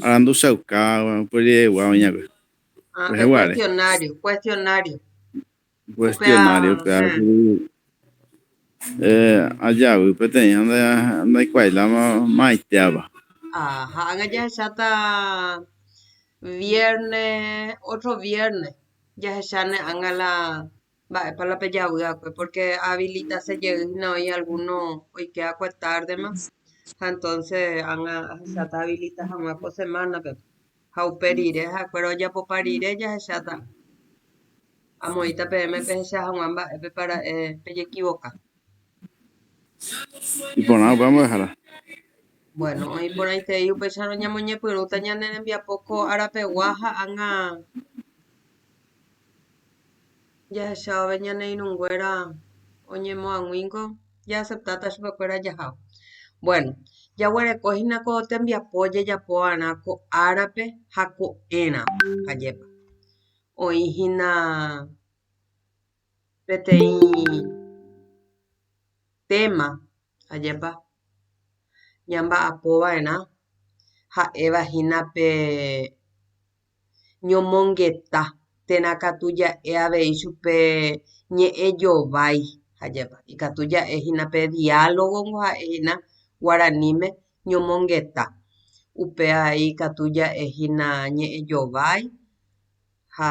Aranduchauka upereregua oĩ akue. Ah, pe Reheguare. cuestionario, cuestionario. Cuestionario Upéva, upéva eh. kuri eh, ajavy peteĩ ha ndaikuaái la maitéva. Ah, ha ág̃a jahecháta viernes, otro viernes, jahecháne ág̃a la mba'épa la pejavy akue, porque ahabilitase jey hína oĩ alguno oike akue tárdema, ha entonces ág̃a ahecháta ahabilita hag̃ua ko semánape. Ha upe rire ha'ekuéra ojapopa rire jahecháta amoĩta peẽme pehecha hag̃ua mba'épepa ra'e pejekivoka. Iporã upe mbo'ehára. Bueno, oĩ porãitei upéicharõ ñamoñepyrũta ñane rembiapo ko arapegua ha ág̃a jahechavove ñane irũnguéra oñemoag̃uíngo jaaceptáta chupekuéra jahávo. Bueno, jaguereko hína ko tembiapo jajapo va'erã ko árape ha ko'ẽrã, ajépa. Oĩ hína peteĩ tema, ajépa, ñamba'apo va'erã ha'éva hína pe ñomongeta térã katu ja'e avei chupe ñe'ẽ jovái, ajépa. Ikatu ja'e hína pe diálogo niko ha'e hína guaraníme ñomongeta. Upéva ikatu ja'e hína ñe'ẽ jovái ha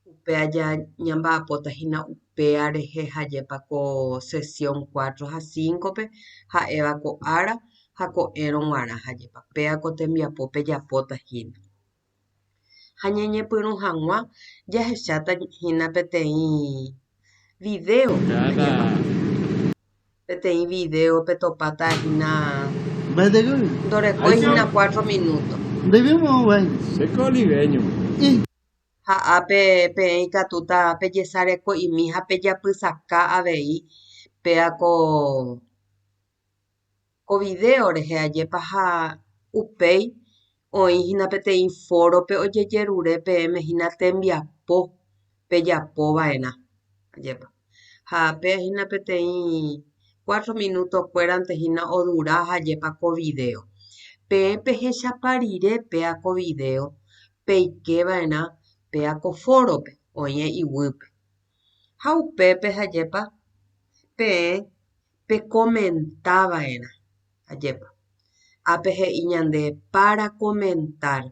upéva ñamba'apóta hína upéa rehe ajépa ko sesión cuatro ha cinco-pe ha'éva ko ára ha ko'ẽrõ g̃uarã ajépa. Péa ko tembiapo pejapóta hína. Ha ñañepyrũ hag̃ua jahecháta hína peteĩ video, ajépa. Peteĩ video petopáta hína ndorekói hína cuatro minuto. Ha ápe peẽ ikatúta pejesareko'imi ha pejapysaka avei péa ko ko video rehe ajépa ha upéi oĩ hína peteĩ foro-pe ojejerure peẽme hína tembiapo pejapo va'erã, ajépa. Ha péa hína peteĩ cuatro minuto kuérante hína odura ha ajépa ko video. Peẽ pehechapa rire péa ko video peike va'erã péa ko foro-pe oĩe iguýpe. Ha upépe ajépa peẽ pekomenta va'erã, ajépa. Ápe he'i ñande para comentar,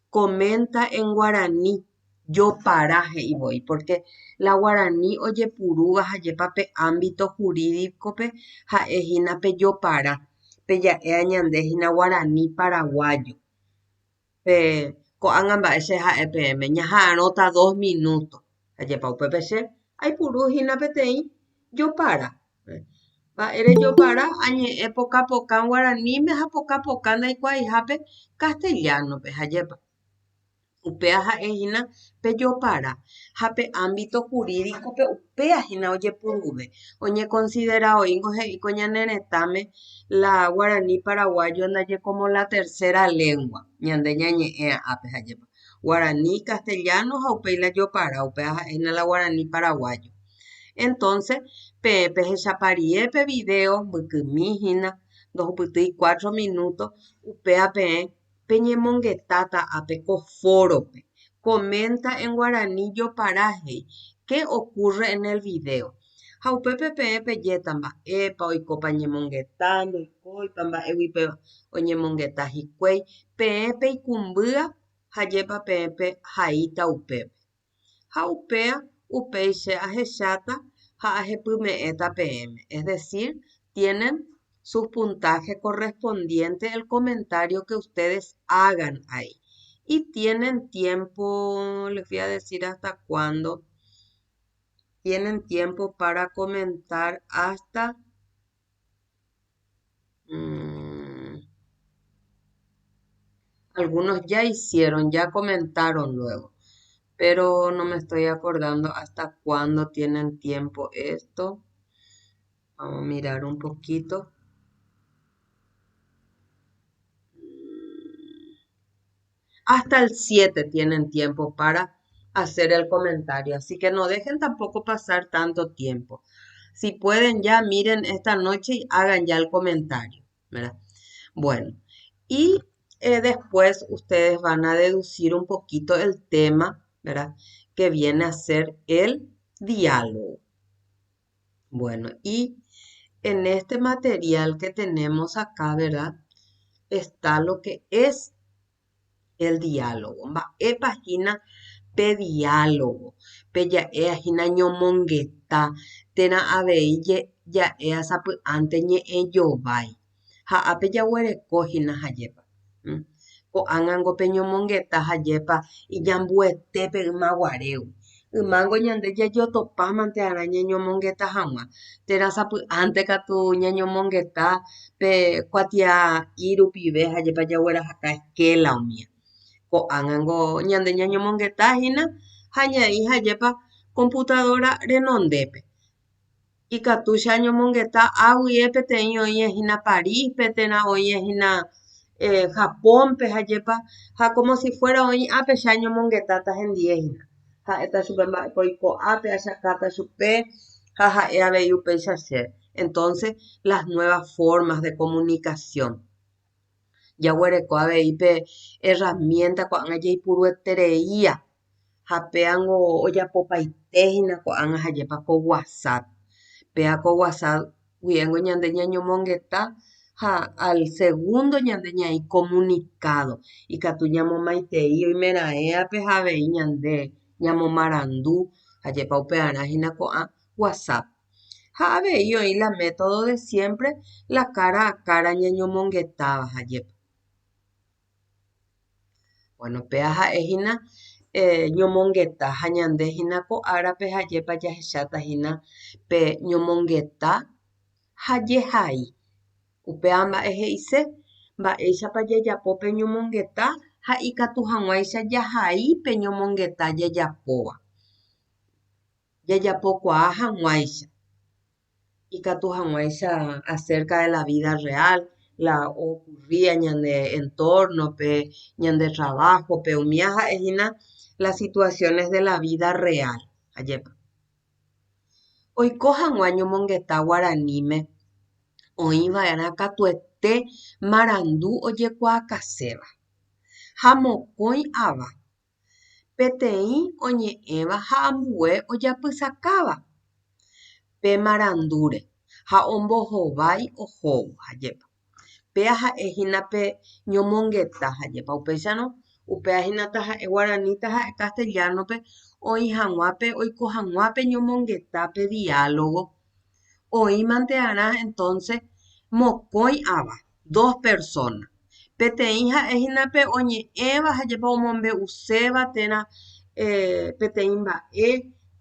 comenta en guaraní, jopara he'i voi, porque la guaraní ojepurúva ajépa pe ámbito jurídico-pe ha'e hína pe jopara, pe ja'éva ñande hína guaraní paraguayo. Pe ko'ág̃a mba'e che ha'e peẽme ñaha'arõta dos minuto, ajépa upépe che aipuru hína peteĩ jopara. Mba'ére jopara añe'ẽ pokã pokã guaraníme ha pokã pokã ndaikuaaihápe castellano-pe, ajépa. Upéva ha'e hína pe jopara ha pe ámbito jurídico-pe upéva hína ojepuruve. Oñeconsidera oĩngo he'i ko ñane retãme la guaraní paraguayo ndaje como la tercera lengua, ñande ñañe'ẽ ápe ajépa. Guaraní, castellano ha upéi la jopara, upéva ha'e hína la guaraní paraguayo. Entonces, peẽ pehechapa rire pe video mbykymi hína ndohupytýi cuatro minuto, upéva peẽ peñemongetáta ápe ko foro-pe. Comenta en guaraní jopara he'i. ¿Qué ocurre en el video? Ha upépe peẽ pejéta mba'épa oikópa ñemongeta, ndoikóipa mba'égui oñemongeta hikuái, peẽ peikũmbýa ha jépa peẽ pehaíta upépe. Ha upéa upéi che ahecháta ha ahepyme'ẽta peẽme. Es decir, tienen sus puntajes correspondientes el comentario que ustedes hagan ahí. Y tienen tiempo, les voy a decir hasta cuándo, tienen tiempo para comentar hasta algunos ya hicieron, ya comentaron luego, pero no me estoy acordando hasta cuándo tienen tiempo esto. Vamos a mirar un poquito. Hasta el 7 tienen tiempo para hacer el comentario, así que no dejen tampoco pasar tanto tiempo. Si pueden ya, miren esta noche y hagan ya el comentario, ¿verdad? Bueno, y Después ustedes van a deducir un poquito el tema, ¿verdad? Que viene a ser el diálogo. Bueno, y en este material que tenemos acá, ¿verdad? Está lo que es el diálogo. Mba'épa hína pe diálogo? Pe ja'éa hína ñomongeta térã avei ja'éa sapy'ánte ñe'ẽ jovái. Ha ápe jaguereko hína hajépa. Ko'ág̃ango pe ñomongeta hajépa iñambuete pe ymaguarégui. Ymángo ñande jajotopámante arã ñañomongeta hag̃ua, térã sapy'ánte katu ñañomongeta pe kuatia'i rupive hajépa jaguerahaka eskéla umía. Ko'ág̃ango ñande ñañomongeta hína ha ñaĩ hajépa computadora renondépe. Ikatu che añomongeta águie peteĩ oĩe hína París-pe térã oĩe hína Japón-pe hajépa ha como si fuera oĩ ápe che añomongetáta hendie hína. Ha'éta chupe mba'épa oiko ápe, achakáta chupe ha ha'e avei upéicha chéve. Entonces, las nuevas formas de comunicación. Jaguereko avei pe herramienta ko'ág̃a jaipuruetereía ha péango ojapopaite hína ko'ág̃a hajépa ko WhatsApp. Péa ko WhatsApp guiéngo ñande ñañomongeta ha al segundo ñande ñaĩ comunicado. Ikatu ñamomaitei oimeraẽape ha avei ñande ñamomarandu hajépa upearã hína ko'ã WhatsApp. Ha avei oĩ la método de siempre la cara a cara ñañomongetáva hajépa. Bueno, péa ha'e hína ñomongeta ha ñande hína ko árape hajépa jahecháta hína pe ñomongeta ha jehai. Upéva mba'e he'ise mba'éichapa jajapo pe ñomongeta ha ikatu hag̃uáicha jahai pe ñomongeta jajapóva. Jajapokuaa hag̃uáicha. Ikatu hag̃uáicha acerca de la vida real, la ocurría ñane entorno-pe, ñande trabajo-pe, umía ha'e hína las situaciones de la vida real. Ajépa. Oiko hag̃ua ñomongeta guaraníme oĩva'erã katuete marandu ojekuaakaséva ha mokõi ava, peteĩ oñe'ẽva ha ambue ojapysakáva pe marandúre ha ombohovái ohóvo, ajépa. Péa ha'e hína pe ñomongeta, ajépa. Upéicharõ upéva hína taha'e guarani taha'e castellano-pe oĩ hag̃ua pe oiko hag̃ua pe ñomongeta pe diálogo oĩmante'arã entonces mokõi ava, dos personas. Peteĩ ha'e hína pe oñe'ẽva ajépa omombe'uséva térã peteĩ mba'e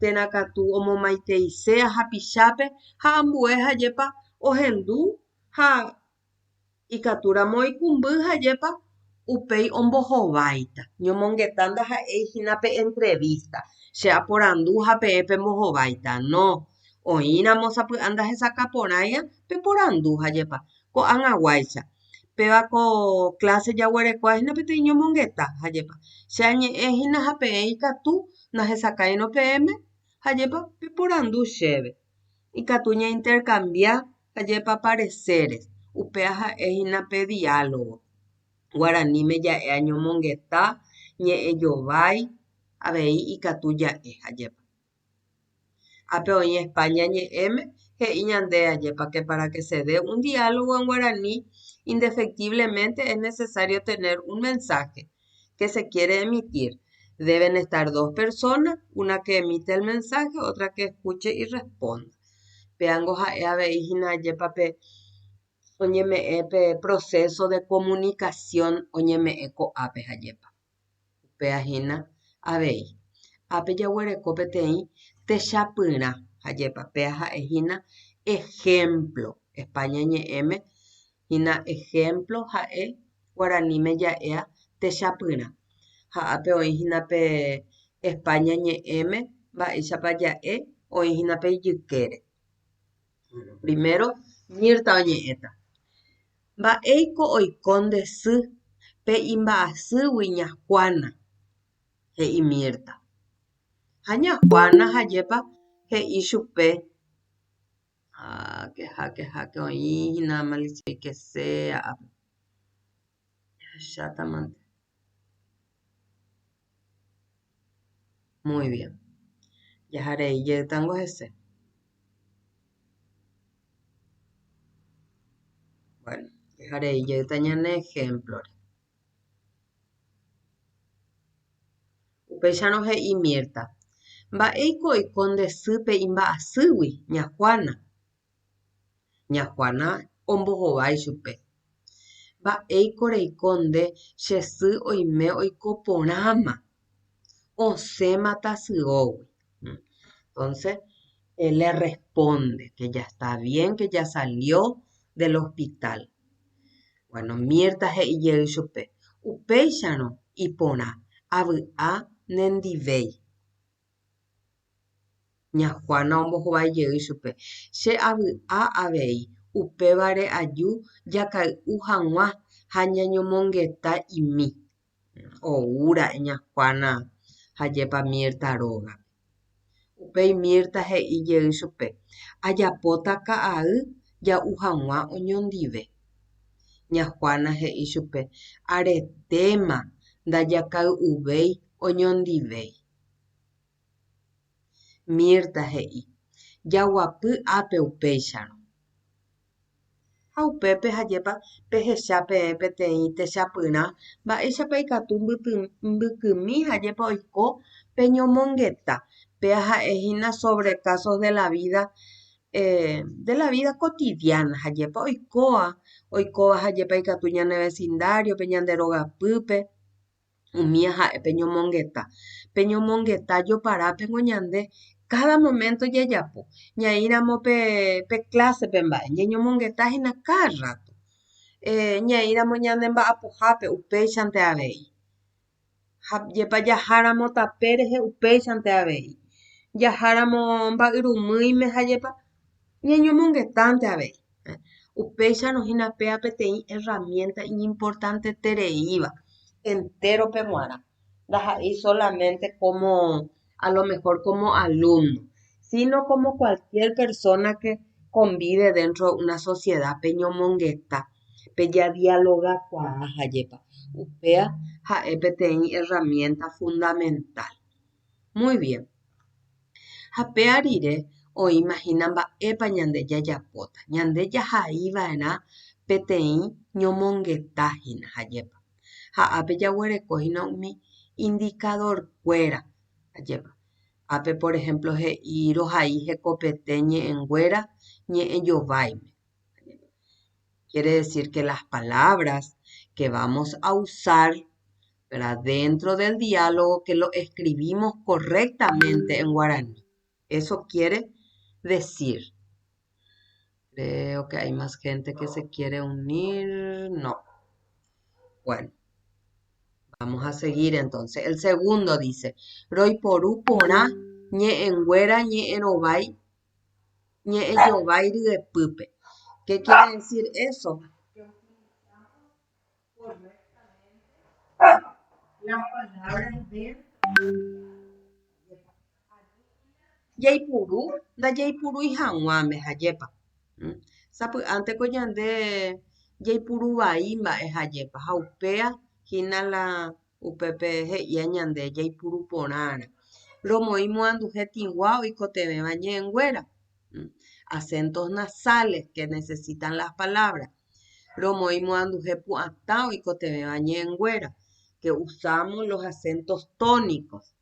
térã katu omomaiteiséva hapichápe ha ambue ajépa ohendu ha ikatúramo oikũmby ajépa upéi ombohováita. Ñomongeta ndaha'éi hína pe entrevista. Che aporandu ha peẽ pembohováita. No, oĩramo sapy'a ndahesakã porãia peporandu ajépa. Ko'ag̃aguáicha. Péva ko clase jaguerekóva hína peteĩ ñomongeta ajépa. Che añe'ẽ hína ha peẽ ikatu ndahesakãirõ peẽme ajépa peporandu chéve. Ikatu ñaintercambia ajépa pareceres. Upéva ha'e hína pe diálogo. Guaraníme ja'e añomongeta, ñe'ẽ jovái, avei ikatu ja'e ajépa. Ápe oĩ España ñe'ẽme he'i ñande ajépa que para que se dé un diálogo en guaraní indefectiblemente es necesario tener un mensaje que se quiere emitir. Deben estar dos personas, una que emite el mensaje, otra que escuche y responda. Péango ha'e avei hína ajépa pe oñeme'ẽ pe proceso de comunicación oñeme'ẽ ko'ápe ajépa. Upéva hína avei. Ápe jaguereko peteĩ techapyrã ajépa. Péa ha'e hína ejemplo. España ñe'ẽme hína ejemplo ha'e guaraníme ja'éa techapyrã. Ha ápe oĩ hína pe España ñe'ẽme mba'éichapa ja'e oĩ hína pe ijykére. Primero, Mirta oñe'ẽta. Mba'éiko oiko nde sy pe imba'asýgui ña Juana, he'i Mirta. Ha ña Juana ajépa he'i chupe háke háke háke oĩ hína malicia oikese ápe. Ahechátamante. Muy bien. Jaharei jeýtango hese. Bueno, jaharei jeýta ñane ejemplo-re. Upéicharõ he'i Mirta, Mba'éiko oiko nde sýpe imba'asýgui, Ña Juana? Ña Juana ombohovái chupe, Mba'éiko reiko nde che sy oime oiko porãma, osẽma tasyógui. Entonces, él le responde que ya está bien, que ya salió del hospital. Bueno, Mirta he'i jey chupe, Upéicharõ iporã, avy'a nendivéi. Ña Juana ombohovái jey chupe, Che avy'a avei, upévare aju jakay'u hag̃ua ha ñañomongeta'imi. Oúra'e Ña Juana hajépa Mirta rógape. Upéi Mirta he'i jey chupe, Ajapóta ka'ay ja'u hag̃ua oñondive. Ña Juana he'i chupe, Aretéma ndajakay'uvéi oñondivéi. Mirta he'i, Jaguapy ápe upéicharõ. Ha upépe hajépa pehecha peẽ peteĩ techapyrã mba'éichapa ikatu mbykymi hajépa oiko peñomongeta. Péa ha'e hína sobre casos de la vida de la vida cotidiana hajépa oikóva, oikóva hajépa ikatu ñane vecindario-pe, ñande rogapýpe, umía ha'e peñomongeta. Peñomongeta joparápengo ñande cada momento jajapo. Ñaĩramo pe pe clase-pe mba'e, ñañomongeta hína cada rato. Ñaĩramo ñane mba'apohápe upéichante avei. Ha jepa jaháramo tape rehe upéichante avei. Jaháramo mba'yrumýime ha jepa ñañomongetánte avei. Upéicharõ hína péa peteĩ herramienta iñimportantetereíva entérope g̃uarã. Ndaha'éi solamente como a lo mejor como alumno, sino como cualquier persona que convive dentro de una sociedad peñomongeta, pejadialogakuaa hajépa. Upéa ha'e peteĩ herramienta fundamental. Muy bien. Ha péa rire oĩmahína mba'épa ñande jajapóta. Ñande jahaiva'erã peteĩ ñomongeta hína hajépa. Ha ápe jaguereko hína umi indicador-kuéra hajépa. Ápe por ejemplo he'i rohai hekopete ñe'ẽnguéra ñe'ẽjováime. Quiere decir que las palabras que vamos a usar, ¿verdad?, dentro del diálogo que lo escribimos correctamente en guaraní. Eso quiere decir. Creo que hay más gente que se quiere unir. No. Bueno. Vamos a seguir entonces. El segundo dice, Roiporu porã ñe'ẽnguéra ñe'ẽrovái ñe'ẽjovái ryepýpe. ¿Qué quiere decir eso? Que utilizamos correctamente las palabras dentro. Jaipuru ndajaipurúi hag̃uáme hajépa. Sapy'ánteko ñande jaipuru vai mba'e hajépa ha upéa hína la upépe he'ía ñande jaipuru porãrã. Romoĩ muanduhe tĩgua oikotevẽva ñe'ẽnguéra. Acentos nasales que necesitan las palabras. Romoĩ muanduhe pu'atã oikotevẽva ñe'ẽnguéra, que usamos los acentos tónicos.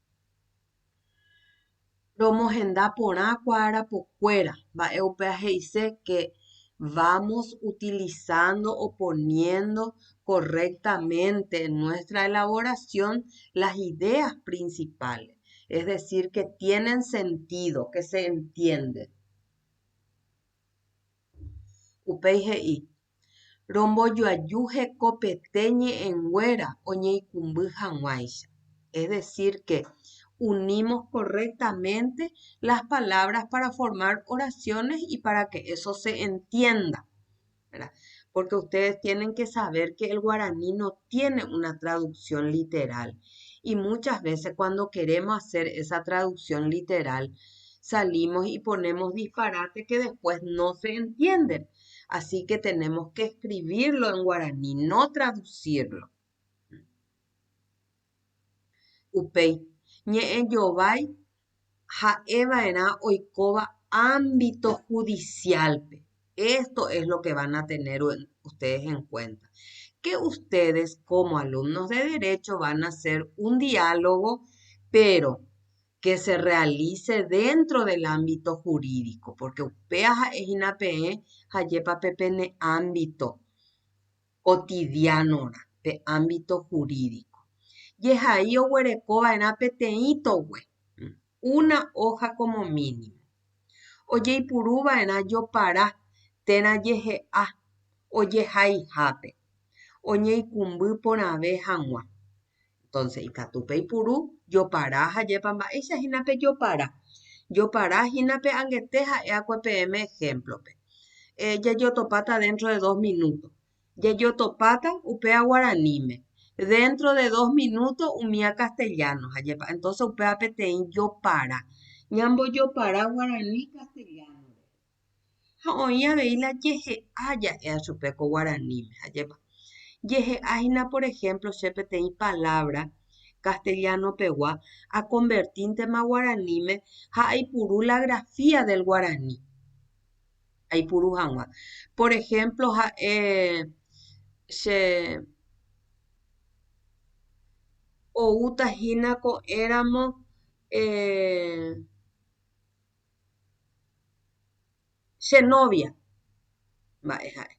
Romohenda porã kuaarapokuéra, mba'e upéva he'ise que vamos utilizando o poniendo correctamente en nuestra elaboración las ideas principales, es decir, que tienen sentido, que se entienden. Upéi he'i, Rombojoaju hekopete ñe'ẽnguéra oñeikũmby hag̃uáicha. Es decir, que unimos correctamente las palabras para formar oraciones y para que eso se entienda, ¿verdad? Porque ustedes tienen que saber que el guaraní no tiene una traducción literal. Y muchas veces cuando queremos hacer esa traducción literal, salimos y ponemos disparate que después no se entienden. Así que tenemos que escribirlo en guaraní, no traducirlo. Upéi, ñe'ẽjovái ha'eva'erã oikóva ámbito judicial-pe. Esto es lo que van a tener ustedes en cuenta. Que ustedes como alumnos de Derecho van a hacer un diálogo, pero que se realice dentro del ámbito jurídico, porque upéva ha'ehína peẽ hajépa pe pene ámbito cotidiano-rã, pe ámbito jurídico. Jehai oguerekova'erã peteĩ togue, una hoja como mínimo. Ojeipuruva'erã jopara térã jehe'a ojehaihápe, oñeikũmby porãve hag̃ua. Entonces, ikatu peipuru jopara hajépa mba'éicha hína pe jopara. Jopara hína pe angete ha'eakue peẽme ejemplo-pe. Jajotopáta dentro de 2 minutos. Jajotopáta upéva guaraníme. Dentro de 2 minutos umía castellano hajépa. Entonces upéva peteĩ jopara. Ñambojopara guarani castellano. Ha oĩ avei la jehe'a ja'éva chupe ko guaraníme hajépa. Jehe'a hína por ejemplo che peteĩ palabra castellano-pegua aconvertíntema guaraníme ha aipuru la grafía del guaraní. Aipuru hag̃ua. Por ejemplo ha'e che oúta hína ko'ẽramo che novia. Mba'e ha'e.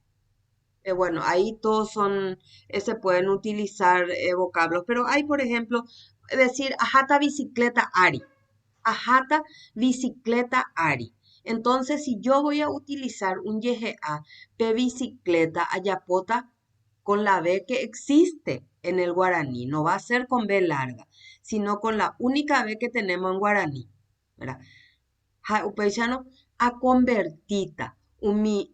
Bueno, ahí todos son, se pueden utilizar vocablos, pero hay, por ejemplo, decir aháta bicicleta ári. Aháta bicicleta ári. Entonces, si yo voy a utilizar un jehe'a, pe bicicleta ajapóta con la B que existe en el guaraní. No va a ser con B larga, sino con la única B que tenemos en guaraní. ¿Verdad? Ha upéicharõ aconvertíta umi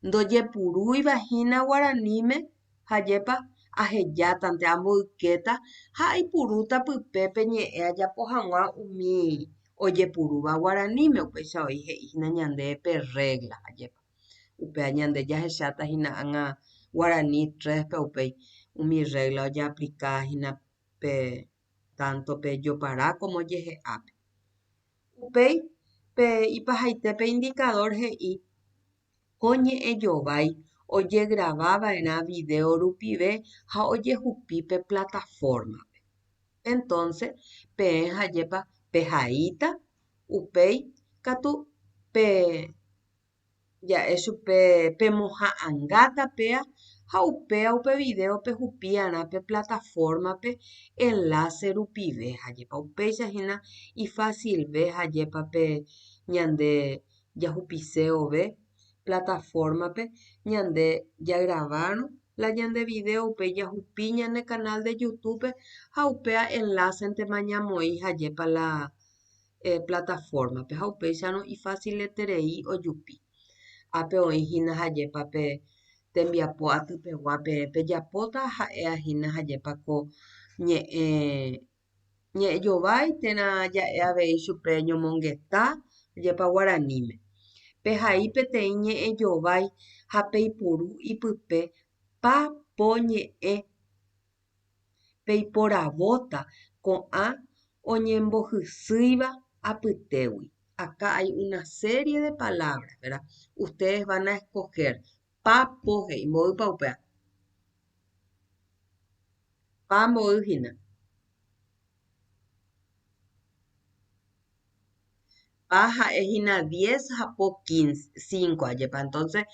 ndojepurúiva hína guaraníme hajépa ahejátante amboykéta ha aipurúta pype pe ñe'ẽ ajapo hag̃ua umi ojepurúva guaraníme upéicha oĩ he'íhína ñandéve pe regla hajépa. Upéva ñande jahecháta hína ág̃a guarani 3-pe upéi umi regla ojeaplica hína pe tanto pe jopara como jehe'ápe. Upéi pe ipahaite pe indicador he'i ko ñe'ẽjovái ojegravava'erã video rupive ha ojehupi pe plataforma-pe. Entonces, peẽ hajépa pehaíta upéi katu pe ja'e chupe pemoha'ãngáta péa ha upéva upe video pehupi'arã pe plataforma-pe enlace rupive hajépa upéicha hína ifacilve hajépa pe ñande jahupiséove plataforma-pe ñande jagravárõ la ñande video upéi jahupi ñane canal de YouTube-pe ha upéva enlace-ntema ñamoĩ hajépa la plataforma-pe ha upéicharõ ifacileterei ojupi. Ápe oĩ hína hajépa pe tembiapo atypegua peẽ pejapóta ha'ehína hajépa ko ñe'ẽ ñe'ẽjovái térã ja'e avei chupe ñomongeta jepa guaraníme. Pehai peteĩ ñe'ẽjovái ha peipuru ipype pa po ñe'ẽ peiporavóta ko'ã oñembohysýiva apytégui. Acá hay una serie de palabras, ¿verdad? Ustedes van a escoger pa po he'i mboýpa upéva. Pa mboy hína. Pa ha'ehína 10 ha po 15, 5 ajépa. Entonces,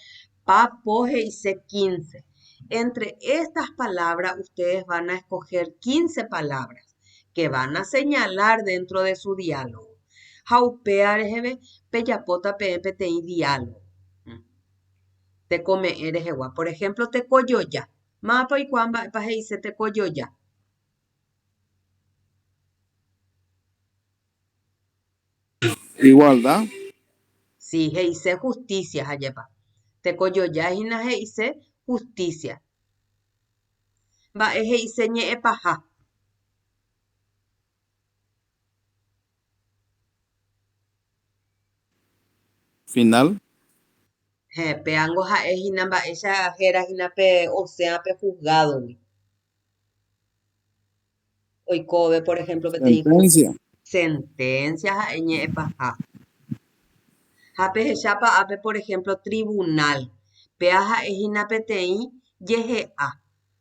pa po he'ise 15. Entre estas palabras, ustedes van a escoger 15 palabras que van a señalar dentro de su diálogo. Ha upéva reheve pejapóta peẽ peteĩ diálogo. Tekome'ẽ rehegua. Por ejemplo, tekojoja. Mávapa oikuaa mba'épa he'ise tekojoja. Igualdad. Sí, he'ise justicia hajépa. Tekojoja hína he'ise justicia. Mba'e he'ise ñe'ẽpaha. Final. Péango ha'ehína mba'éicha hérahína pe osẽva pe juzgado-gui. Oikove, por ejemplo, peteĩ Sentencia. sentencia ha'e ñe'ẽ paha. Ha pehechápa ápe, por ejemplo, tribunal. Péa ha'e hína peteĩ jehe'a,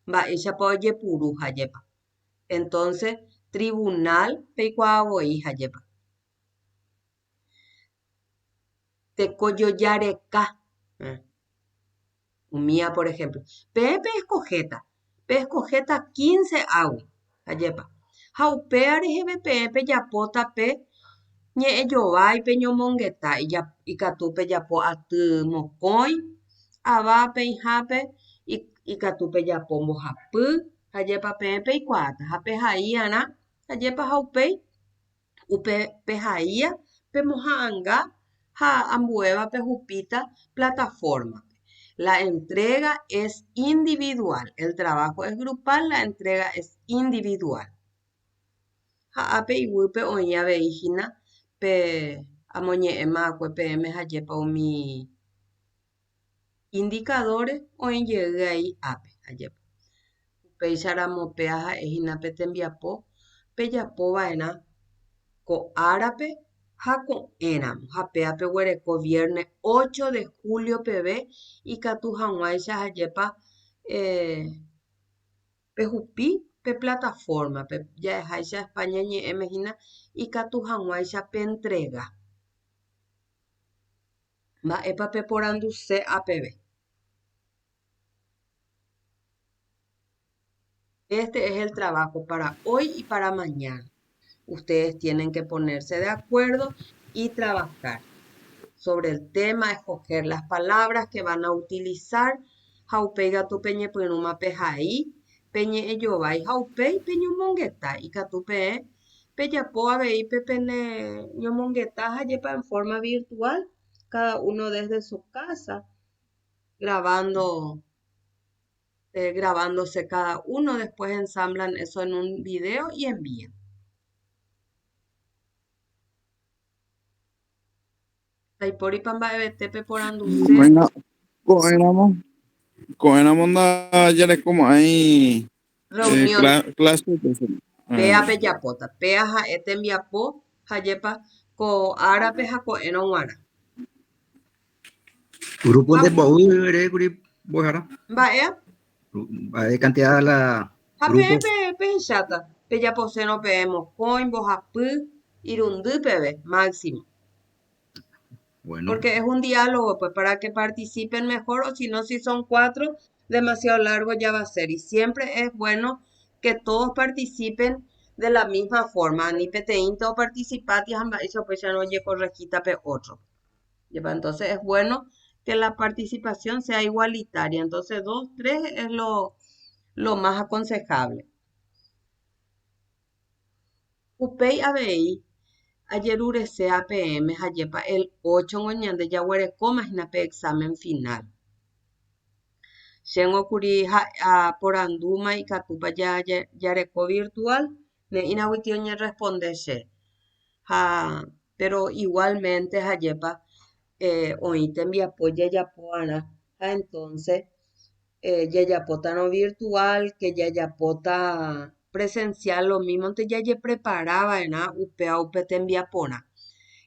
mba'éichapa ojepuru hajépa. Entonces, tribunal peikuaa voi hajépa. Tekojoja reka. Umía, por ejemplo. Peẽ peescohéta. Peescohéta quince águi. Ajépa. Ha upéva reheve peẽ pejapóta pe ñe'ẽjovái peñomongeta. Ikatu pejapo aty mokõi ava peĩhápe, ikatu pejapo mbohapy, ajépa peẽ peikuaáta. Ha pehai'arã, ajépa ha upéi Upe pehaía pemoha'anga ha ambuéva pehupíta plataforma-pe. La entrega es individual. El trabajo es grupal, la entrega es individual. Ha ápe iguýpe oĩ avei hína pe amoñe'ẽma akue peẽme hajépa umi Indicadores oĩ jey ai ápe, ajépa. Upéicha ramo péa ha'e hína pe tembiapo pejapo va'erã ko árape ha ko'ẽramo, ha péa peguereko viernes ocho de julio peve ikatu hag̃uáicha ajépa pehupi pe plataforma-pe, ja'eháicha España ñe'ẽme hína ikatu hag̃uáicha pentrega. Mba'épa peporanduse apeve? Este es el trabajo para hoy y para mañana. Ustedes tienen que ponerse de acuerdo y trabajar sobre el tema, escoger las palabras que van a utilizar ha upéi katu peñepyrũma pehai, peñe'ẽjovái ha upéi peñomongeta. Ikatu peẽ Pejapo avei pe pene ñomongeta ha jepa en forma virtual, cada uno desde su casa, grabando, grabándose cada uno, después ensamblan eso en un video y envían. Ndaipóripa mba'evete peporanduse? Bueno, ko'ẽramo, ko'ẽramo ndajarekomo'ãi eh, Reunión. clase. Péa Eh, pejapóta. Péa ha'e tembiapo ha jépa ko árape ha ko'ẽrõ g̃uarã. Grupo Ha nde mbovy ere kuri mbo'ehára. mba'éa? Mba'e cantidad la Ha peẽ grupo. pe pehecháta, pejaposérõ peẽ mokõi, mbohapy, irundy peve, máximo. Bueno. Porque es un diálogo, pues, para que participen mejor, o si no, si son cuatro, demasiado largo ya va a ser. Y siempre es bueno que todos participen de la misma forma. Ani peteĩnte oparticipáti ha mba'éicha upéicharõ ojekorregíta pe otro. Jepa, entonces es bueno que la participación sea igualitaria. Entonces, dos, tres es lo, lo más aconsejable. Upéi avei ajeruresea peẽme ha jepa el óchongo ñande jaguerekóma hína pe examen final. Chéngo kuri ha aporandúma ikatúpa jareko virtual, ne'ĩraguiti oñerresponde che. Ha péro igualmente hajépa oĩ tembiapo jajapo va'erã ha entonce jajapótarõ virtual ke jajapóta presencial lo mísmonte jajeprepara va'erã upéva upe tembiaporã.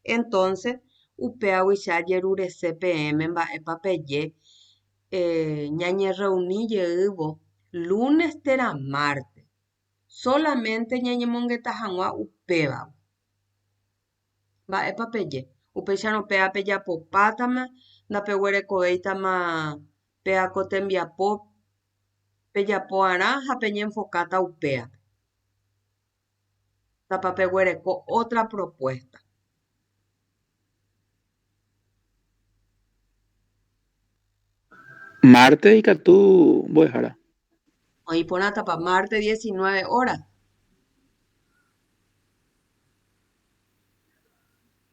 Entonce upévagui che ajerurese peẽme mba'épa peje ñañerreuni jeývo lunes térã martes. Sólamente ñañemongeta hag̃ua upévagui. Mba'épa peje? Upéicharõ péva pejapopátama, ndapeguerekovéitama péva ko tembiapo pejapo'arã ha peñenfokáta upévape. Tapa peguereko ótra propuesta. Martes ikatu mbo'ehára. Oĩ porãtapa martes 19 horas.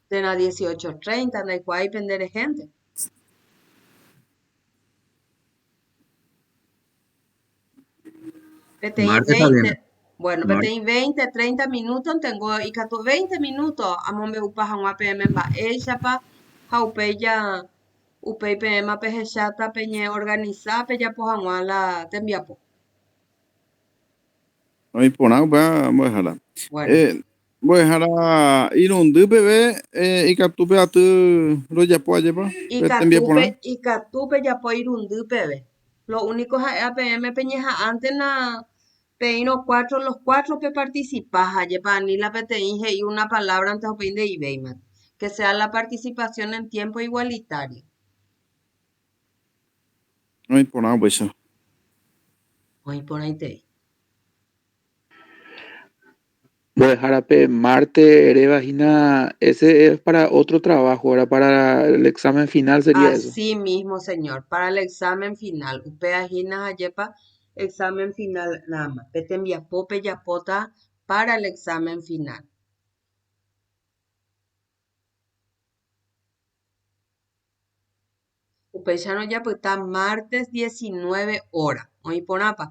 Térã 18:30 ndaikuaái pende rehénte. Peteĩ Martes está bien. 20, bueno, Mar- peteĩ 20, 30 minuto ntengo ikatu 20 minuto amombe'upa hag̃ua peẽme mba'éichapa ha upéi ja upéi peẽma pehecháta peñeorganiza pejapo hag̃ua la tembiapo. Oĩ porã upéva mbo'ehára. Bueno. Eh, mbo'ehára irundy peve eh, ikatu pe aty rojapo ajépa pe Ikatu tembiaporã. pe, ikatu pejapo irundy peve. Lo único ha'éva peẽme peñeha'ãntena peĩrõ cuatro, los cuatro peparticipa ha ajépa ani la peteĩ he'i una palabra-nte ha upéi nde'ivéima. Que sea la participación en tiempo igualitario. Oĩ porã upéicha. Oĩ porãitei. Mbo'ehára pe marte eréva hína, ese es para otro trabajo, ahora para el examen final sería eso. Así mismo, señor, para el examen final. Upéva hína ajépa examen final rama. Pe tembiapo pejapóta para el examen final. Upéicharõ japyta martes 19 hora. Oĩ porãpa?